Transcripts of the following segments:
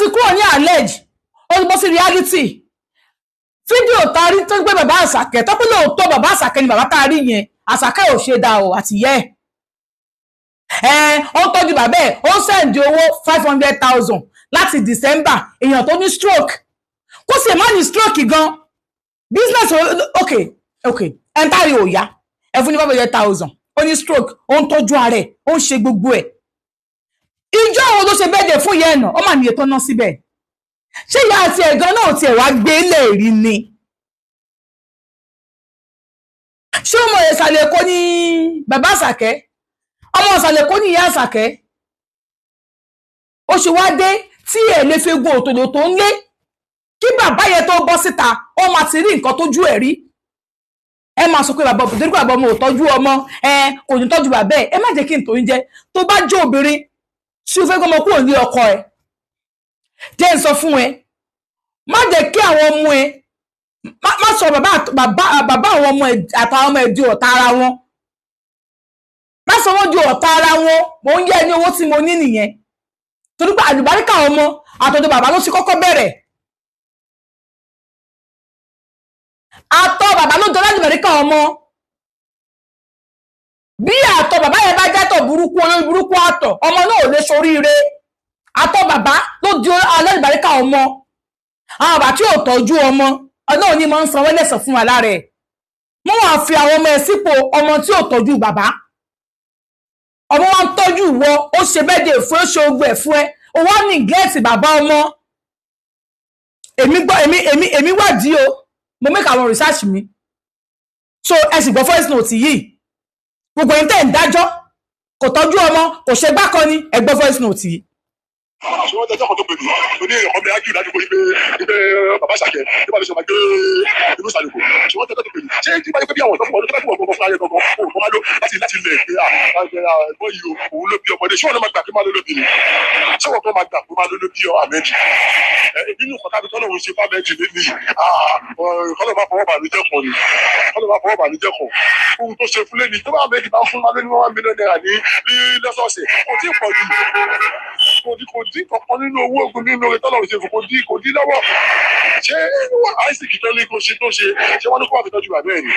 Ti kúrò ní allege, ó ti bọ́ sí reality. Fídíò tá a rí tó gbé bàbá Àṣàkẹ́ tó pé lóòótọ́ bàbá Àṣàkẹ́ ni bàbá tá a rí yẹn. Àṣàkẹ́ ò ṣe dáa o àtìyẹ́ ẹ̀. Ó ń tọ́jú bàbá ẹ̀, ó ń send owó 500,000 láti December. Èèyàn tó ní stroke, kó sì má ní stroke gan, business. Ok, ẹ̀ńtàrí ò yá, ẹ fún ní 500,000. Ó ní stroke, ó ń tọ́jú ara ẹ̀, ó ń ṣe gbogbo ẹ̀. Ìjọ wo ló ṣe bẹ́ẹ̀dẹ̀ fún ìyá ẹ̀ náà? Ó mà níye tó ná síbẹ̀. Ṣé ìyá àti ẹ̀gán náà tiẹ̀ wá gbé lè rí ni? Ṣé ọmọ ìsàlẹ̀ Èkó ní bàbá Àṣàkẹ́? Ọmọ ìsàlẹ̀ Èkó ní ìyá Àṣàkẹ́. Ó ṣe wá dé tí ẹ̀ lè fi gun òtòlò tó ń lé kí bàbá yẹn tó bọ́ síta, ó máa ti rí nǹkan tójú ẹ̀ rí. Ẹ máa sọ pé bàbá torí pé bàbá ọmọ ò tọ́jú ọmọ ẹ, kò ní tọ́jú bàbá ẹ. Ẹ má jẹ́ kí n tòun jẹ. Tó bá jẹ́ obìnrin tí o fẹ́ gbọ́mọ kúrò ní ọkọ ẹ, jẹ́ n sọ fún ẹ, má jẹ́ kí àwọn ọmọ ẹ, má sọ bàbá àwọn ọmọ ẹ àtàwọn ọmọ ẹ di ọ̀tá ara wọn. Má sọ wọ́n di ọ̀tá ara wọn. Mò ń yẹ ní owó tí mo ní nìyẹn, torí pé àlùbáríkà ọmọ àtọ̀dọ̀ bàbá ló ti kọ́kọ́ bẹ̀rẹ̀. Àtọ̀ bàbá ló jọ lálùbáríkà ọmọ. Bí àtọ̀ bàbá yẹn bá jẹ́tọ̀ burúkú, olórí burúkú àtọ̀, ọmọ náà ò lè ṣoríire. Àtọ̀ bàbá ló di alálùbáríkà ọmọ. Àwọn bàbá tí ò tọ́jú ọmọ, Ọlọ́run ní máa ń sanwó lẹ́sàn fún wa lára ẹ̀. Wọ́n wàá fi àwọn ọmọ ẹ̀ sípò ọmọ tí ò tọ́jú bàbá. Ọmọ wa ń tọ́jú ìwọ, ó ṣe bẹ́ẹ̀dẹ̀ fún ẹ, ó ṣe ogun ẹ̀ fún ẹ, ó wá neglect bàbá ọmọ. Èmi gbọ́, èmi wádìí o, mo make àwọn research mi. So ẹ sì gbọ́ voice note yìí. Gbogbo ẹni tẹ́ ń dájọ́ kò tọ́jú ọmọ, kò ṣe gbákan ni, ẹ gbọ́ voice note yìí. Ṣé wọ́n tẹ́jọ́ kan tó pè mí? Mo ní ọmọ ájú ládùúgbò yìí pé bàbá Àṣàkẹ́ tó bá lè ṣe máa gbé inú ìsàlẹ̀ kò. Ṣé wọ́n tẹ́jọ́ tó pè mí? Ṣé tí bá yẹ pé bí àwọn ọ̀dọ́ fún ọdún tó bá fún ọgbọ̀n fún ayé gangan, òun kò máa ló láti lè pé ẹ̀gbọ́n yìí o, òun ló bí ọmọdé. Ṣé wọn ló máa gbà pé máa ló lóbi ni? Ṣé wọn kò máa gbà pé máa ló lóbi ọ àmẹ́jì? Nínú nǹkan tábí tọ́lọ́run ṣe fámẹ́jì lé nìyí, kọ́lọ́ máa fọwọ́ bànújẹ́ kan ni, kọ́lọ́ máa fọwọ́ bànújẹ́ kan. Ohun tó ṣe fún lé ní tó bá àmẹ́jì bá fún máa lé ní ₦1 million ní lọ́sọ̀ọ̀sẹ̀, kò tí ì pọ̀ jù, kò dín kankan nínú owó ogun nínú oore tọ́lọ́run ṣe fún, kò dín lọ́wọ́. Ṣé Isaac tó ní kó ṣe tó ṣe, ṣé wọ́n ní kó wà fi tọ́jú bàbá ẹ̀ ni?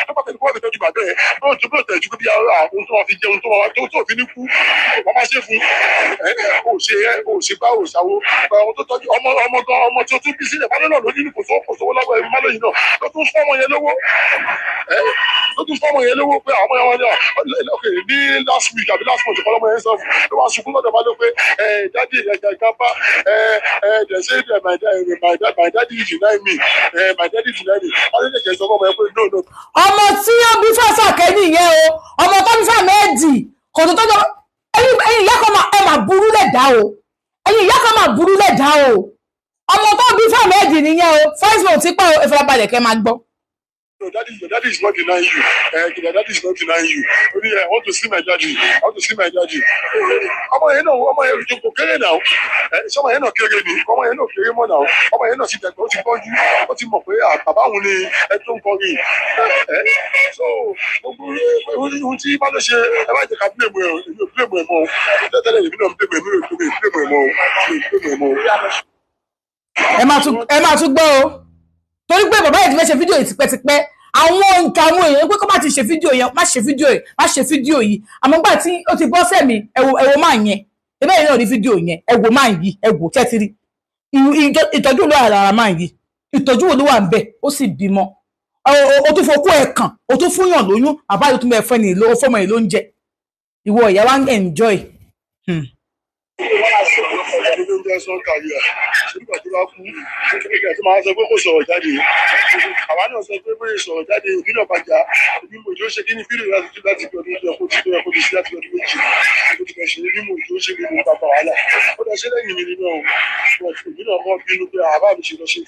Tó bá tẹ̀lé kó wà fi tọ́jú bàbá ẹ̀ tó tó bó tẹ̀ ju bí àwọn tó wà fi jẹun tó wà tó fi ní kú, wọ́n máa ṣe fún ẹ. Ò ṣe ẹ ò ṣe bá ò ṣàwo àwọn tó tọ́jú ọmọ ọmọ gan, ọmọ tó tún bí sílẹ̀ bá lọ́nà lójú ní kò sówó, kò sówó lọ́wọ́ ẹ̀ má lóyún náà ló tún fọ́ ọmọ yẹn lówó ẹ, ló tún fọ́ ọmọ yẹn lówó pé àwọn ọmọ yẹn, ok, ní last week àbí last month, ọmọ yẹn sọ ló wá sunkún lọ́dọ̀ bá ló pé ẹ daddy ẹ grandpa ẹ ẹ they say my daddy deny me, my daddy deny me. Wọ́n lè jẹ́ sọ fún ọmọ yẹn pé no, no. Ọmọ tí ó bí f'Àṣàkẹ́ nìyẹn o, ọmọ tó bí f'Àmẹ́ẹ̀dì kò tó tọ́jú. Ẹ̀yin ìyá kan ẹ máa burú lẹ̀dá o, ẹ̀yin ìyá kan máa burú lẹ̀dá o. Ọmọ tó bí f'Àmẹ́ẹ̀dì nìyẹn o. Voice note ti pẹ́ o, ẹ farabalẹ̀ kẹ́ máa gbọ́. Your daddy, your daddy is not denying you. Your daddy is not denying you. Only I want to see my daddy. I want to see my daddy. Ọmọ yẹn náà, ọmọ yẹn kò kéré náà. Ṣé ọmọ yẹn náà kéré ni? Ọmọ yẹn náà kéré mọ́ náà. Ọmọ yẹn náà ti dàgbà, ó ti gbọ́njú. Ó ti mọ̀ pé bàbá òun ni ẹ tó ń kọrin. So gbogbo ohun tí bá ló ṣe, ẹ má jẹ́ ká blame ẹ o. Èmi ò blame ẹ mọ́ o. Tẹ́tẹ́lẹ̀ èmi náà blame ẹ, mi ò blame ẹ mọ́ o. Mi ò blame ẹ mọ́ o. Ẹ máa tún gbọ́ o, torí pé bàbá yìí ti fẹ́ ṣe fídíò yìí tipẹ́tipẹ́. Àwọn nǹkan àwọn èèyàn pé kó má ti ṣe fídíò yẹn, má ṣe fídíò yìí, má ṣe fídíò yìí. Àmọ́ gbà tí ó ti bọ́ sẹ́mi, ẹ wo, ẹ wo máa yẹn, ẹ bẹ́ẹ̀ náà rí fídíò yẹn. Ẹ wo máa yìí, ẹ wò tẹ́tí rí ìtọ́jú ló wà lára máa yìí? Ìtọ́jú wo ló wà ń bẹ̀? Ó sì bímọ, o tún fokó ẹ̀ kàn, o tún fúnyàn lóyún. Bàbá yìí tún bẹ fẹ́ ní ìlú fọmọ yìí ló ń jẹ. Ìwọ ìyá wa ń enjoy. Ẹni tó ń jẹ́ sọ́n kàrí à, nígbà tó bá kú, ìgbà tó máa sọ pé kò sọ̀rọ̀ jáde, àwa náà sọ pé bóyá sọ̀rọ̀ jáde, èmi náà bàjá. Èmi mo jọ ṣe kí ni fídíò láti bí ọdún tó yẹ kó ti tó yẹ kó ti ṣe láti ọdún 2 tó ti fẹ́ ṣe ní mo jọ ṣe ní mo bàbá wàhálà ó dẹ̀ ṣe lẹ́yìn mi nínú ọ̀. But èmi náà kọ́ bínú pé àbá mi ṣe lọ ṣe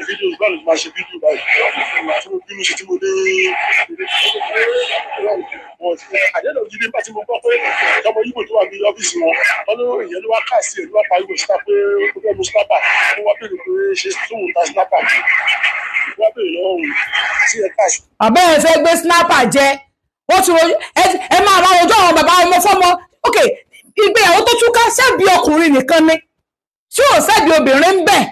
fídíò, báwo ni máa ṣe fídíò báyìí tí mo bínú sí tí mo dé. But àdéhùn òjì nígbà tí mo gbọ́ pé ọmọ Yíbò tó wà ní ọ́fíìsì wọn, wọn ló ìyẹn ló wá kà sí ẹ̀, ló wá pariwo síta pé ó fẹ́ mu snapper. Ó wá béèrè pé ṣé tóun ta snapper, ó wá béèrè lọ́wọ́ òun sí ẹ̀ káàsì. Bàbá ẹ fẹ́ gbé snapper jẹ. Ó ti ro ẹ máa máa rojọ́ àwọn bàbá ọmọ fọ́mọ. Ok, ìgbéyàwó tó túká, ṣebí ọkùnrin nìkan ni? Ṣé tí ò sẹ́bi obìnrin ń bẹ̀.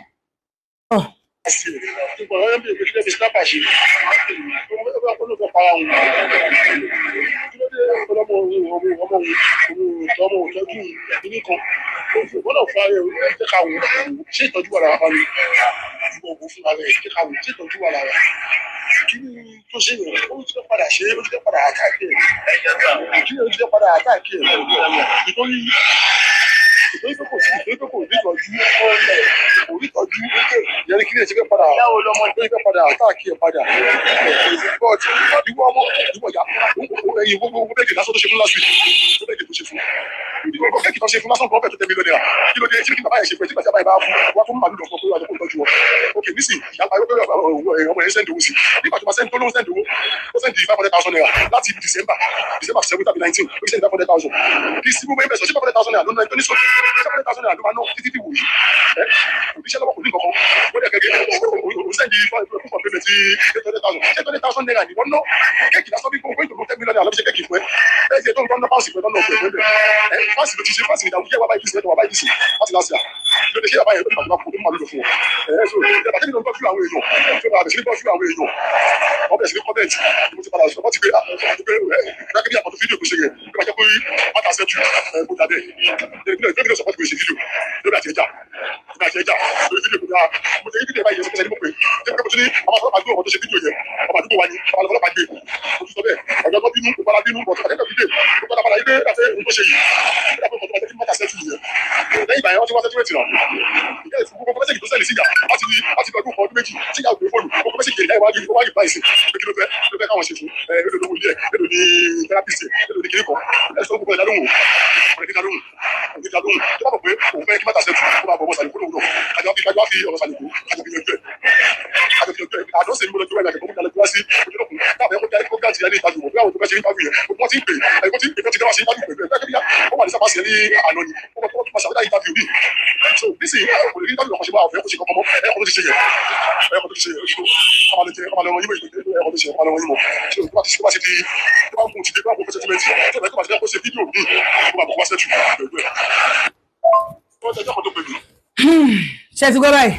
Ṣe ti gbọ́ báyìí?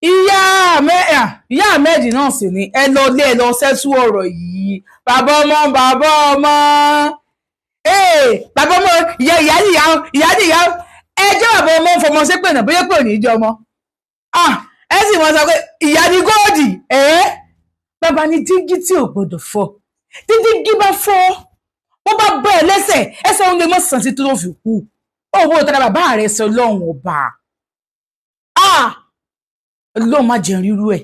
Ìyá Ahmed náà sì ni ẹ lọ lé ẹ lọ sẹ́tú ọ̀rọ̀ yìí. Bàbá ọmọ, bàbá ọmọ, bàbá ọmọ, ìyá ìyá ìyá ìyá ìyá ẹ jẹ́ bàbá ọmọ ń fọmọ ṣépè náà bóyá pé ò ní í jẹ ọmọ. Ẹ sì wọ́n sọ pé ìyá ni góòdì. Bàbá ni dígí tí ò gbọdọ̀ fọ́, tí dígí bá fọ́ wọ́n bá bọ́ ẹ lẹ́sẹ̀, ẹsẹ̀ òun lè mọ̀ sàn sí tó fi kú. Owó tara bàbá rẹ̀ sọ lọ́hùn ọba. Ọlọ́run má jẹ́ rírú ẹ̀.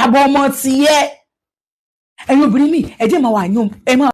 Àbọ̀ ọmọ ti yẹ. Ẹ̀yin obìnrin mi, ẹ jẹ́ máa wà ní ẹ máa.